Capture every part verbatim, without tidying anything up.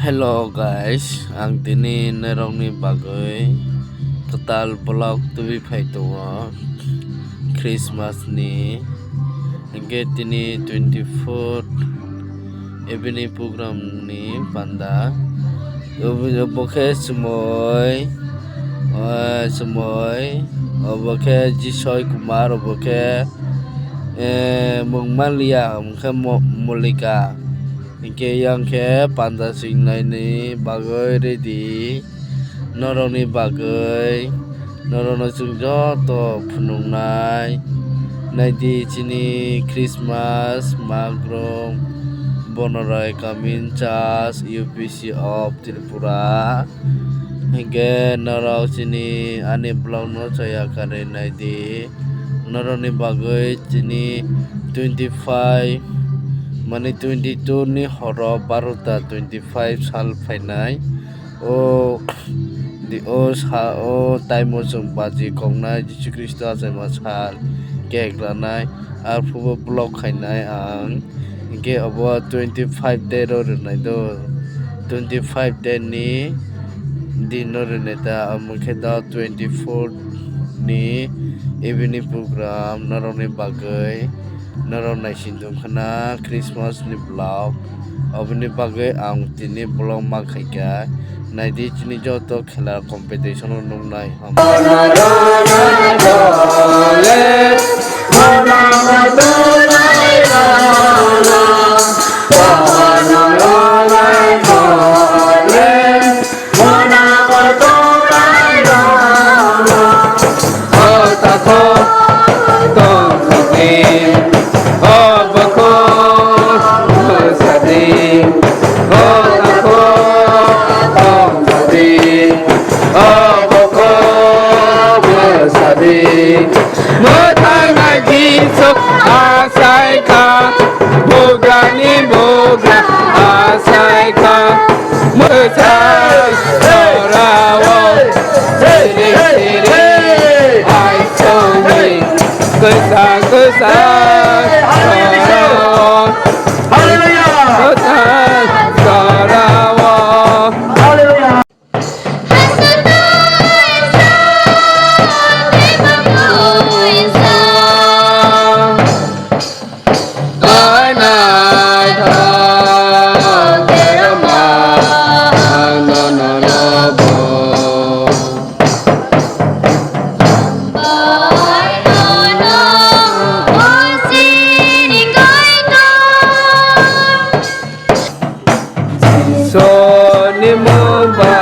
Hello guys, ang tini norokni bagwi kwtal vlog tubui phai tongo Christmas ni. Hingke tini twenty fourth evening program ni panda. Obo, obo khe chumui, ah, chumui, obo khe Jisoi Kumar, obo khe, eh, mung manliya, omo khe Mo-, Molika. Hingke yang khe panda chwngnaini bagwi ready. Norokni bagwi, norokno chwng joto phunuknai. Naidi chini Christmas, Magrom, Bonorai Kamin Church, U P C of Tripura. Hingke norok chini ani vlog no chaya kare naidi. Norokni bagwi chini twenty five, mani twenty two ni horo barota twenty five sal phainai. O, di, o sa, o time o chwng baji koknai Jisu Khristo achaima sal cake lanai, arphubo vlog khainai ang. Hingke obo twenty five day ro rwnai do, twenty five day ni din no rwnai ta, omo khe da twenty four ni evening program norokni bagwi. Norok naising tongkha na Christmas ni vlog, oboni bagwi ang tini vlog ma khaikha. Naidi chini joto khela competition o nuknai. Mwthangna Jisu achaikha, bugrani bugra achaikha, mwthang jorao sirik sirik aisongni kwchang kwchang jorao, mwthang jorao. Iswrni mung ba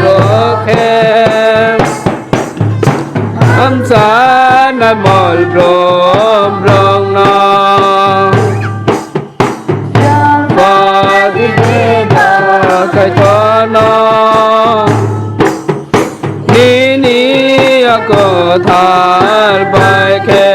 rokhe amchana mol brom brongno bagwi kaitorno nini akothar bai khe.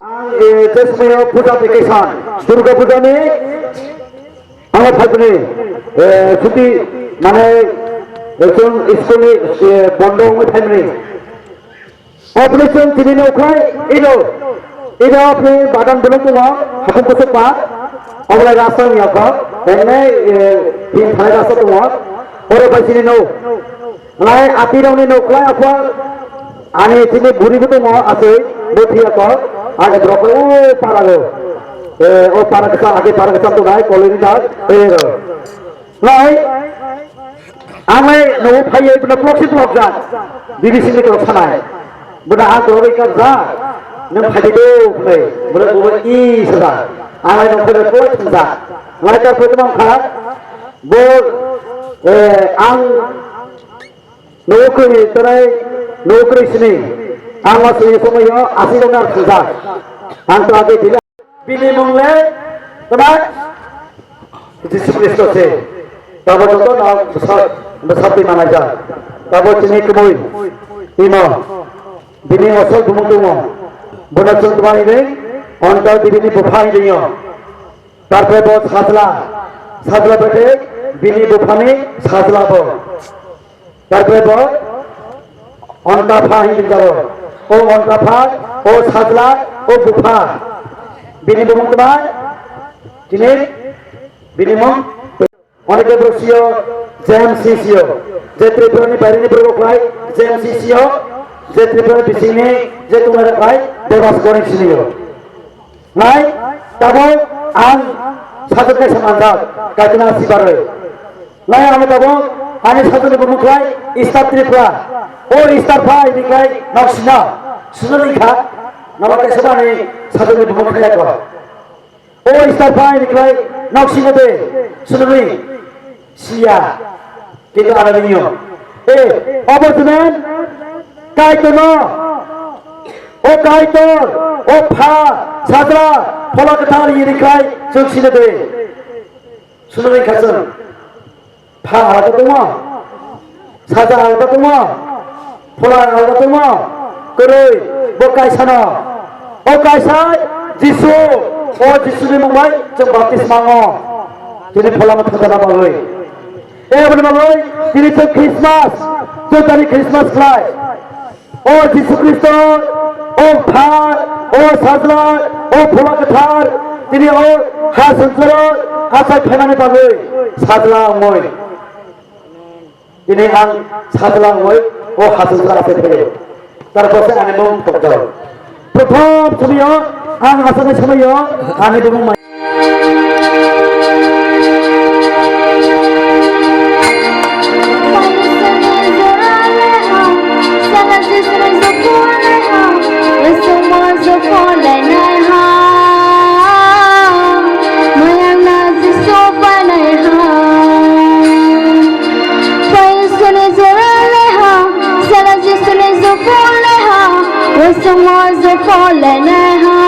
Ang, eh, je somoyo puja vacation, Durga puja ni amo phaimani, eh, chuti mane, eh, chwng school ni, eh, bondo wngwi phaimani. Operation tini nokhlai ino, ino apni badan belok tongo, hapung kusuk pa, obolai rasta wngya kho, ene, eh, tin thalai rasta tongo, oro bai chini no. Lai ati rokni nukhlai aphar ani chini buri bo tongo asoi bo phiya kok ani borok o para o. E, o para kisa age para kisa tongnai kolini dak e ro. Lai ang lai no phaiye bina proxy block jak. B B C ni kok sanai. Bina ang kok ka ja. Nang phai do bina bina bo i sada. Ang lai no phai ko thang ja. Lai ka phai mang kha. Bo e ang Nukri tanai, nukri sini. Ang asli somoyo asli benar sejak. Ang to age dila. Bini mung le, tama? Jisu Kristo se. Tabo joto na besar, besar di mana ja. Tabo chini kemui. Imo. Bini asal bumung tumo. Bona chun tuma ini, onta bini bupha ini yo. Tarpore bo sajla, sajla bete bini buphani sajla bo. Tarpore bo onta pha hinwi jabo. O onta pha, o sajla, o bupha. Bini bumung tma, chini bini mung. Onike bo sio, J M C sio. Je Tripura ni baire ni borok khlai, J M C sio. Je Tripura ni bising ni, je tongmani khlai, Demas Goreng sini yo. Nai, tabuk ang sajwk kaisa manjak, Kaitona Sibarwi. Nai, ang tabuk ani sajwkni bumung khlai Star Tripura. O Star phai ni khlai nok sina, sina ni kha, nalok kaisa bani sajwkni bumung khlai ko. O Star phai ni khlai nok sina de, sina ni. Siya. Kintu ano bini yo. Eh, obo jemon Kaitorno. O Kaitor, o Pha, Sajla, Phola Kwthar yini khai chwng sini de. Sunu ring khasung. Pha alada tongmo. Sajla alada tongmo. Phola alada tongmo, kwrwi, bo kaisano. O kaisa Jisu, o Jisuni mung bai chwng baptisma ngo. Tini pholama thajana bagwi. E aboni bagwi tini chwng Christmas, chwng tani Christmas khlai. O Jisu Khristo, o Pha, o Sajla, o Phola Kwthar, tini o ha swngcharo achai phaimani bagwi sajla wngwi. Tini ang sajla wngwi o hasing sara se phaiyo. Tarpor se ani mung tokjao. Prothom somoyo ang asani somoyo ani bumung mai. Mayang na Jisu painai ha. Paisuni jora leha, sala Jisuni jukun leha, wesung mo jukun leneha.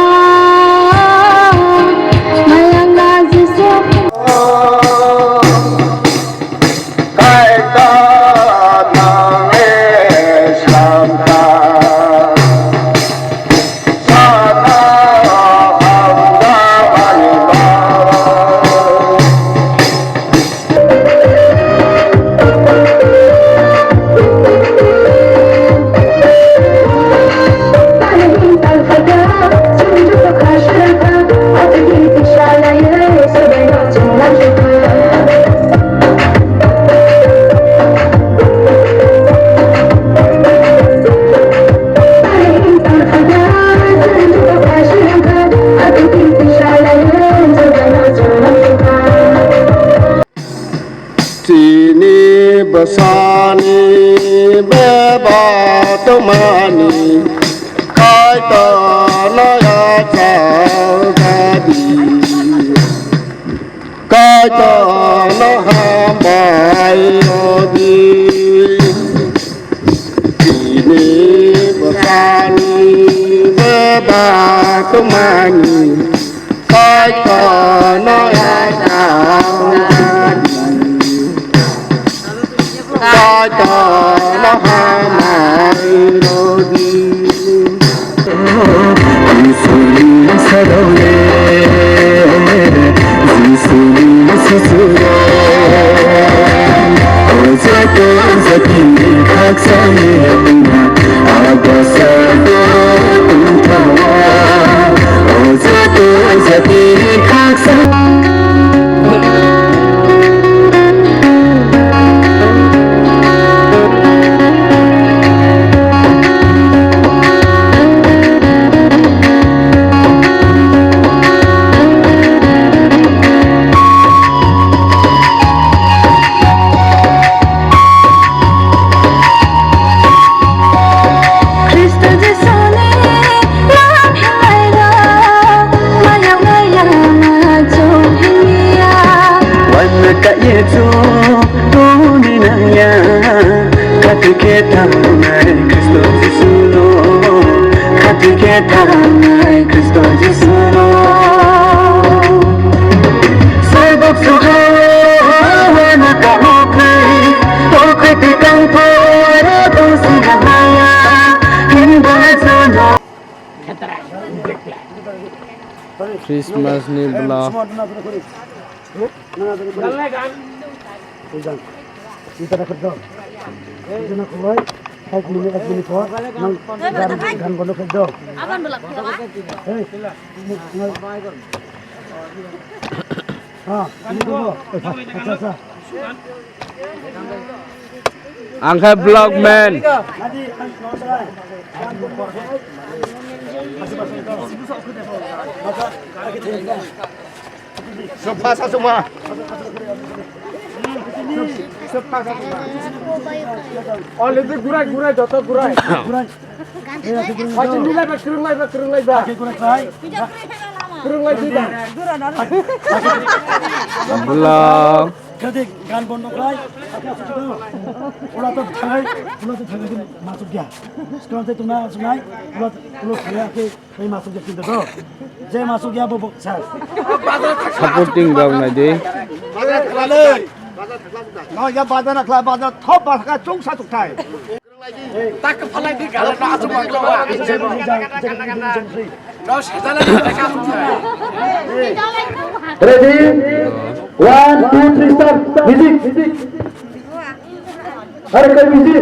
Mayang na Jisu. Kaitor nang e samkha. Chini bwsani bebak tongmani Kaitorno yachak jadi. Kaitorno hambai rwdi. Chini bwsani bebak tongmani Kaitorno yachak jadi. Kaitorno hambai rwdi. Jisuni sarone, Jisuni susuro. O jato jatini khaksani wngna, abasa do tongthawa. O jato jatini khaksa. Khatike thangnai Khristo Jisuno, khatike thangnai Khristo Jisuno. Sarbok sukhao wana kamokri, tokri tikang pore dosi hamaya, himba jono. Christmas ni vlog. Five minute, ek minute por. Nang gan, gan bondo khe do. Hey, nang, ha, ini dulu. Acha, acha. Ang khe vlog man. Sopha sa suma. Already gurai, gurai, joto gurai. Gurai. Wajin nilai ba, kurung lai ba, kurung lai ba. Kurung lai di ba. Belum. Kadi gan bondo khlai. Ola to thangai, ola to thangai masuk ya. Sekarang saya tuna sungai, ola ola thangai ke. Tei masuk je kinto to. Je masuk ya bo bo sir. Supporting rok nai di. Bazar khlai. No ya bazar khlai bazar thop ba ka chung sa tuk thai. Tak phalai di gala na asu mang jawa. No sajala ka suk thai. Ready? One, two, three, start. Music. Music. Are koi bisi.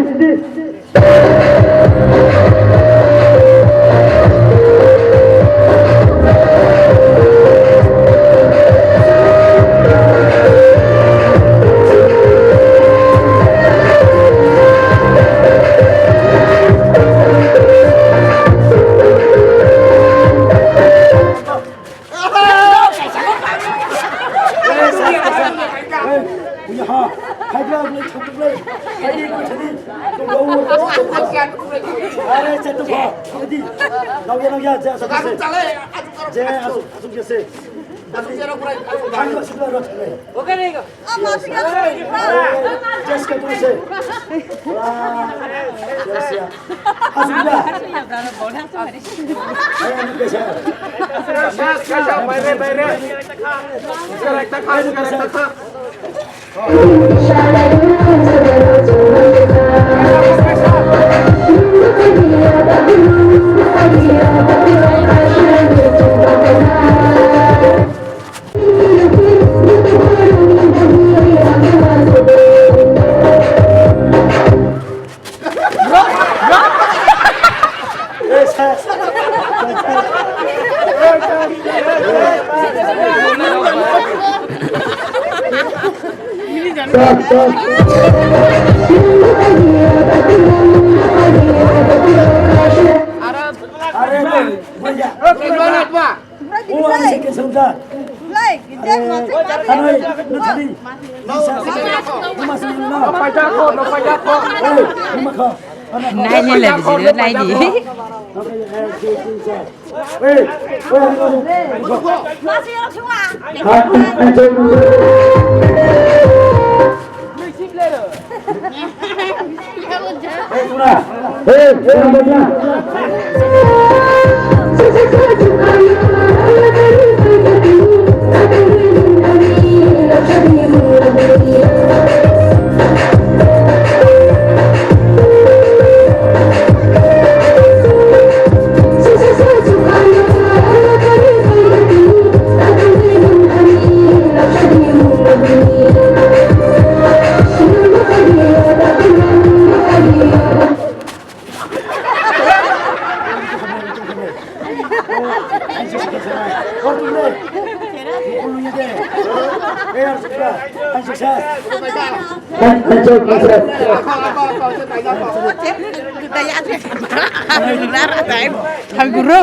Nai ni le video nai di. Hai guru.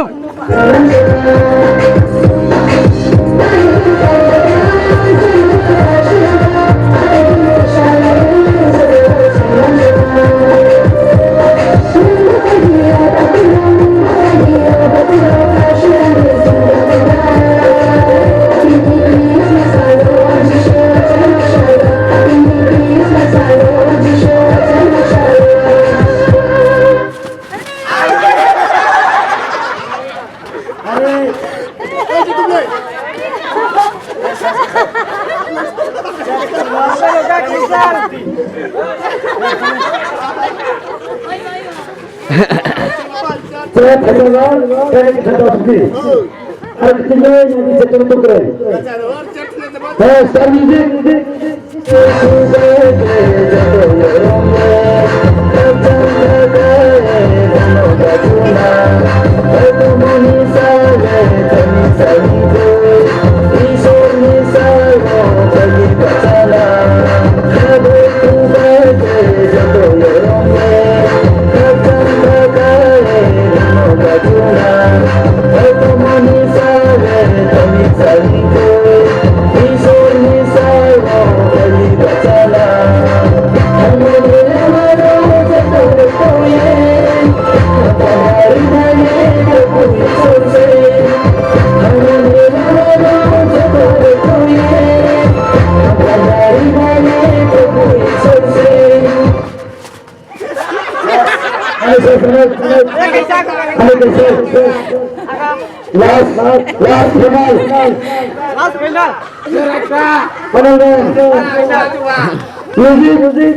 Saya Bhagwan, saya kita Bhakti. Artinya yang dicetak tukre. Saya music. Last, last, last final. Last final. Final dance. Music, music.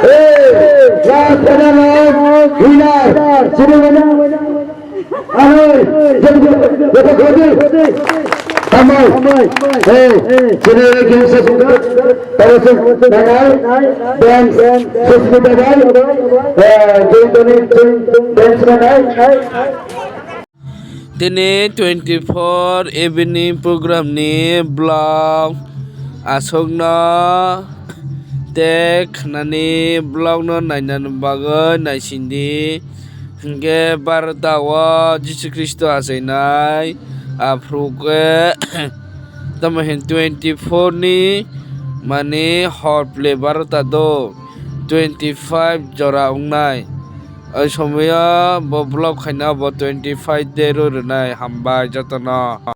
Hey, last final, winner, sini mana? Anoi, jadi, jadi, jadi, jadi. Tamai. Hey, sini lagi saya suka. Terus, nangai, dan, dan, sesuatu, eh, jadi, jadi, dance nangai. Tini twenty-four evening program ni vlog aswkno tei khnani vlog no nainani bagwi naisingdi. Hinkhe barota o Jisu Khristo achainai aphuru khe tamo hin twenty-four ni mani hor play barota do twenty-five jora wngnai. O somoyo bo vlog khaina bo twenty-five day rw rwnai. Hambai jotono.